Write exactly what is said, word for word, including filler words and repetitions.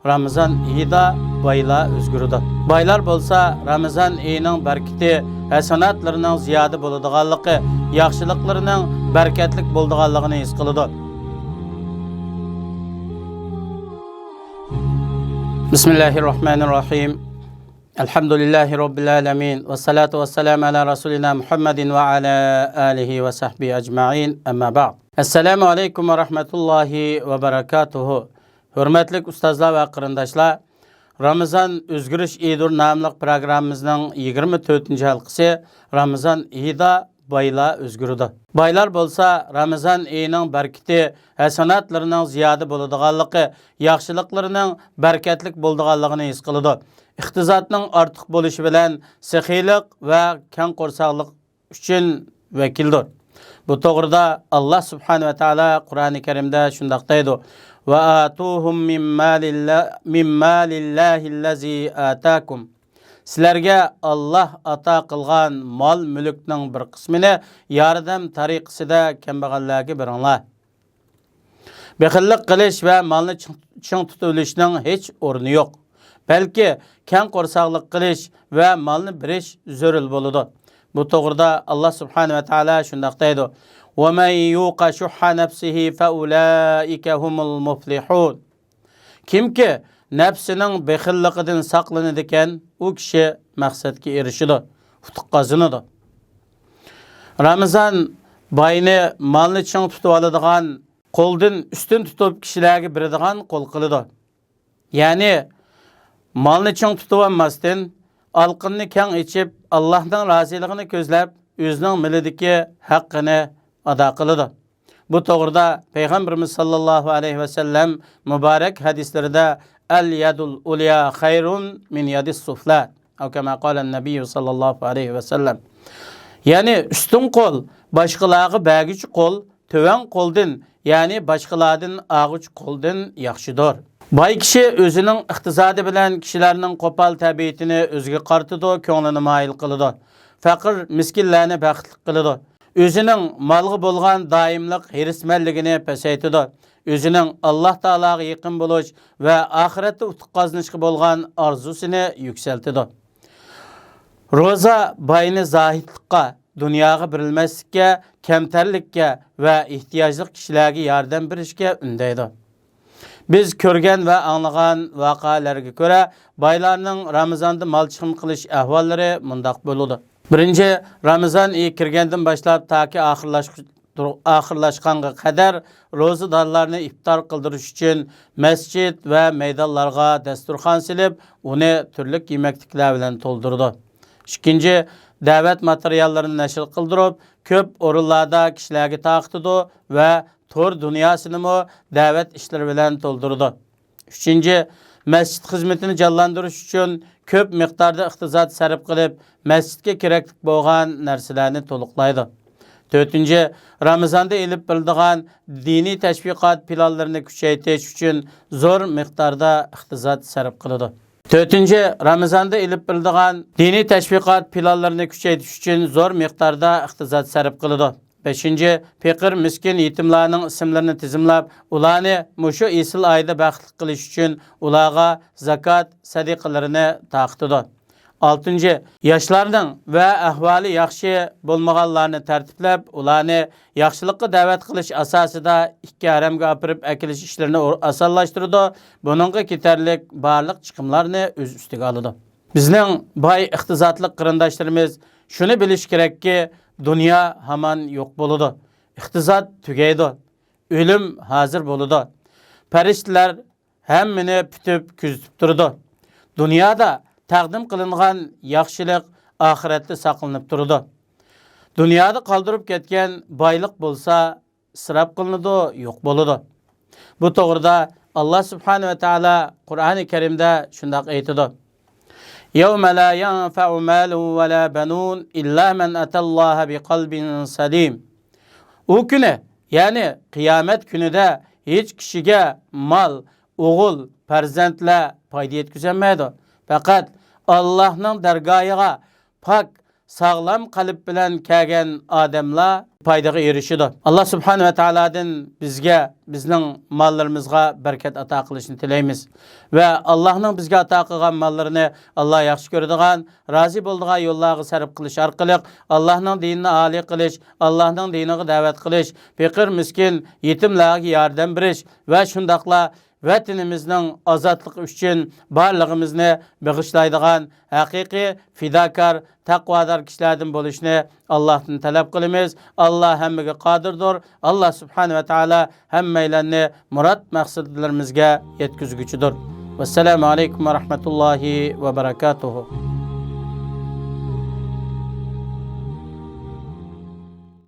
رامىزان ئېيىدا بايلار ئۆزگىرىدۇ. بايلار بولسا رامىزان ئېيىنىڭ بەرىكىتى، ھەسەناتلىرىنىڭ زىيادە بولىدىغانلىقى، ياخشىلىقلىرىنىڭ بەرىكەتلىك بولىدىغانلىقىنى ھېس قىلىدۇ. بىسمىللاھىررەھمانىررەھىم. ئەلھەمدۇلىللاھى رەببىل ئالەمىن. ۋەسسالاتۇ ۋەسسالامۇ ئەلا رەسۇلىنا مۇھەممەدىن ۋە ئەلا ئالىھى ۋە سەھبىھى ئەجمەئىن. ئەمما بەئد. ئەسسالامۇ ئەلەيكۇم ۋە رەھمەتۇللاھى ۋە بەرەكاتۇھۇ. ھۆرمەتلىك ئۇستازلار ۋە قېرىنداشلار، رامىزان ئۆزگىرىش ئېيىدۇر ناملىق پروگراممىمىزنىڭ يىگىرمە تۆتىنچى ھالقىسى رامىزان ئېيىدا بايلار ئۆزگىرىدۇ. بايلار بولسا رامىزان ئېيىنىڭ بەرىكىتى، ھەسەناتلىرىنىڭ زىيادە بولىدىغانلىقى، ياخشىلىقلىرىنىڭ بەرىكەتلىك بولىدىغانلىقىنى ھېس قىلىدۇ. ئىقتىسادنىڭ ئارتۇق بولۇشى بىلەن سېخىيلىق ۋە كەڭ قورساقلىق ئۈچۈن ۋەكىلدۇر. بۇ توغرىدا ئاللا سۇبھانە ۋە تائالا قۇرئانى كەرىمدە شۇنداق دەيدۇ: «ۋە ئاتۇھۇم مىن مالىللا-، مىن مالىللاھىللەزى ئاتاكۇم.» سىلەرگە ئاللا ئاتا قىلغان مال-مۈلۈكنىڭ بىر قىسمىنى ياردەم تەرىقىسىدە كەمبەغەللەرگە بېرىڭلار. بېخىللىق قىلىش ۋە مالنى چىڭ، چىڭ تۇتۇۋېلىشنىڭ ھېچ ئورنى يوق. بەلكى كەڭ قورساقلىق قىلىش ۋە مالنى بېرىش زۆرۈر بولىدۇ. بۇ توغرىدا ئاللا سۇبھانە ۋە تائالا شۇنداق دەيدۇ: «ۋە مەن يۇقە شۇھھە نەفسىھى فە ئۇلائىكە ھۇمۇل مۇفلىھۇن.» كىمكى نەپسىنىڭ بېخىللىقىدىن ساقلىنىدىكەن، ئۇ كىشى مەقسەتكە ئېرىشىدۇ، ئۇتۇق قازىنىدۇ. رامىزان باينى مالنى چىڭ تۇتۇۋالىدىغان، قولدىن ئۈستۈن تۇتۇپ كىشىلەرگە بېرىدىغان قول قىلىدۇ. يەنى مالنى چىڭ تۇتۇۋالماستىن، ئالقىنىنى كەڭ ئېچىپ، ئاللاھنىڭ رازىلىقىنى كۆزلەپ، ئۆزىنىڭ مېلىدىكى ھەققىنى ئادا قىلىدۇ. بۇ توغرىدا پەيغەمبىرىمىز ساللاللاھۇ ئەلەيھى ۋەسەللەم مۇبارەك ھەدىسلىرىدە، «ئەل يەدۇل ئۇليا خەيرۇن مىن يەدىس سۇفلا»، ئەۋ كەما قالەن نەبىييۇ ساللاللاھۇ ئەلەيھى ۋەسەللەم. يەنى ئۈستۈن قول باشقىلارغا بەرگۈچى قول تۆۋەن قولدىن، يەنى باشقىلاردىن ئالغۇچى قولدىن ياخشىدۇر. باي كىشى ئۆزىنىڭ ئىقتىسادى بىلەن كىشىلەرنىڭ قوپال تەبىئىتىنى ئۆزىگە قارىتىدۇ، كۆڭلىنى مايىل قىلىدۇ. پەقىر، مىسكىنلەرنى بەختلىك قىلىدۇ. ئۆزىنىڭ مالغا بولغان دائىملىق ھېرىسمەنلىكىنى پەسەيتىدۇ. ئۆزىنىڭ ئاللاھ تائالاغا يېقىن بولۇش ۋە ئاخىرەتتە ئۇتۇق قازىنىشقا بولغان ئارزۇسىنى يۈكسەلتىدۇ. روزا باينى زاھىدلىققا، دۇنياغا بېرىلمەسلىككە، كەمتەرلىككە ۋە ئېھتىياجلىق كىشىلەرگە ياردەم بېرىشكە ئۈندەيدۇ. بىز كۆرگەن ۋە ئاڭلىغان ۋەقەلەرگە كۆرە، بايلارنىڭ رامىزاندا مال چىقىم قىلىش ئەھۋاللىرى مۇنداق بولىدۇ. بىرىنچى، رامىزان ئېيى كىرگەندىن باشلاپ تاكى ئاخىرلاشقۇ-، ئاخىرلاشقانغا قەدەر روزىدارلارنى ئىپتار قىلدۇرۇش ئۈچۈن مەسچىت ۋە مەيدانلارغا دەستۇرخان سېلىپ، ئۇنى تۈرلۈك يېمەكلىكلەر بىلەن تولدۇرىدۇ. ئىككىنچى، دەۋەت ماتېرىياللىرىنى نەشر قىلدۇرۇپ، كۆپ ئورۇنلاردا كىشىلەرگە تارقىتىدۇ ۋە تور دۇنياسىنىمۇ دەۋەت ئىشلىرى بىلەن تولدۇرىدۇ. ئۈچىنچى، مەسچىت خىزمىتىنى جانلاندۇرۇش ئۈچۈن كۆپ مىقداردا ئىقتىساد سەرپ قىلىپ، مەسچىتكە كېرەكلىك بولغان نەرسىلەرنى تولۇقلايدۇ. تۆتىنچى، رامىزاندا ئېلىپ بېرىلىدىغان دىنىي تەشۋىقات پىلانلىرىنى كۈچەيتىش ئۈچۈن زور مىقداردا ئىقتىساد سەرپ قىلىدۇ. تۆتىنچى، رامىزاندا ئېلىپ بېرىلىدىغان دىنىي تەشۋىقات پىلانلىرىنى كۈچەيتىش ئۈچۈن زور مىقداردا ئىقتىساد سەرپ قىلىدۇ. بەشىنچى، پېقىر، مىسكىن، يېتىملارنىڭ ئىسىملىرىنى تىزىملاپ، ئۇلارنى مۇشۇ ئېسىل ئايدا بەختلىك قىلىش ئۈچۈن ئۇلارغا زاكات سەدىقىلىرىنى تارقىتىدۇ. ئالتىنچى، ياشلارنىڭ ۋە ئەھۋالى ياخشى بولمىغانلارنى تەرتىپلەپ، ئۇلارنى ياخشىلىققا دەۋەت قىلىش ئاساسىدا ئىككى ھەرەمگە ئاپىرىپ ئەكېلىش ئىشلىرىنى ئور-، ئاسانلاشتۇرىدۇ. بۇنىڭغا كېتەرلىك بارلىق چىقىملارنى ئۆز ئۈستىگە ئالىدۇ. بىزنىڭ باي ئىقتىسادلىق قېرىنداشلىرىمىز شۇنى بىلىشى كېرەككى، دۇنيا ھامان يوق بولىدۇ. ئىقتىساد تۈگەيدۇ. ئۆلۈم ھازىر بولىدۇ. پەرىشتىلەر ھەممىنى پۈتۈپ كۆزىتىپ تۇرىدۇ. دۇنيادا تەقدىم قىلىنغان ياخشىلىق ئاخىرەتتە ساقلىنىپ تۇرىدۇ. دۇنيادا قالدۇرۇپ كەتكەن بايلىق بولسا ئىسراپ قىلىنىدۇ، يوق بولىدۇ. بۇ توغرىدا ئاللا سۇبھانە ۋە تائالا قۇرئانى كەرىمدە شۇنداق ئېيتىدۇ: يَوْمَ لَا يَنْفَعُ مَالٌ وَلَا بَنُونَ إِلَّا مَنْ أَتَى اللَّهَ بِقَلْبٍ سَلِيمٍ. ئۇ كۈنى، يەنى قىيامەت كۈنىدە ھېچ كىشىگە مال، ئوغۇل، پەرزەنتلەر پايدا يەتكۈزەلمەيدۇ. پەقەت ئاللاھنىڭ دەرگاھىغا پاك، ساغلام قەلب بىلەن كەلگەن ئادەملەر پايدىغا ئېرىشىدۇ. ئاللا سۇبھانەھۇ ۋە تائالادىن بىزگە، بىزنىڭ ماللىرىمىزغا بەرىكەت ئاتا قىلىشنى تىلەيمىز. ۋە ئاللانىڭ بىزگە ئاتا قىلغان ماللىرىنى ئاللا ياخشى كۆرىدىغان، رازى بولىدىغان يوللارغا سەرپ قىلىش ئارقىلىق ئاللانىڭ دىنىنى ئالىي قىلىش، ئاللانىڭ دىنىغا دەۋەت قىلىش، پېقىر، مىسكىن، يېتىملەرگە ياردەم بېرىش ۋە شۇنداقلا ۋەتىنىمىزنىڭ ئازادلىقى ئۈچۈن بارلىقىمىزنى بېغىشلايدىغان ھەقىقىي پىداكار، تەقۋادار كىشىلەردىن بولۇشنى ئاللاھتىن تەلەپ قىلىمىز. ئاللا ھەممىگە قادىردۇر. ئاللا سۇبھانەھۇ ۋە تائالا ھەممەيلەننى مۇراد مەقسەتلىرىمىزگە يەتكۈزگۈچىدۇر. ۋەسسالامۇ ئەلەيكۇم ۋە رەھمەتۇللاھى ۋە بەرەكاتۇھۇ.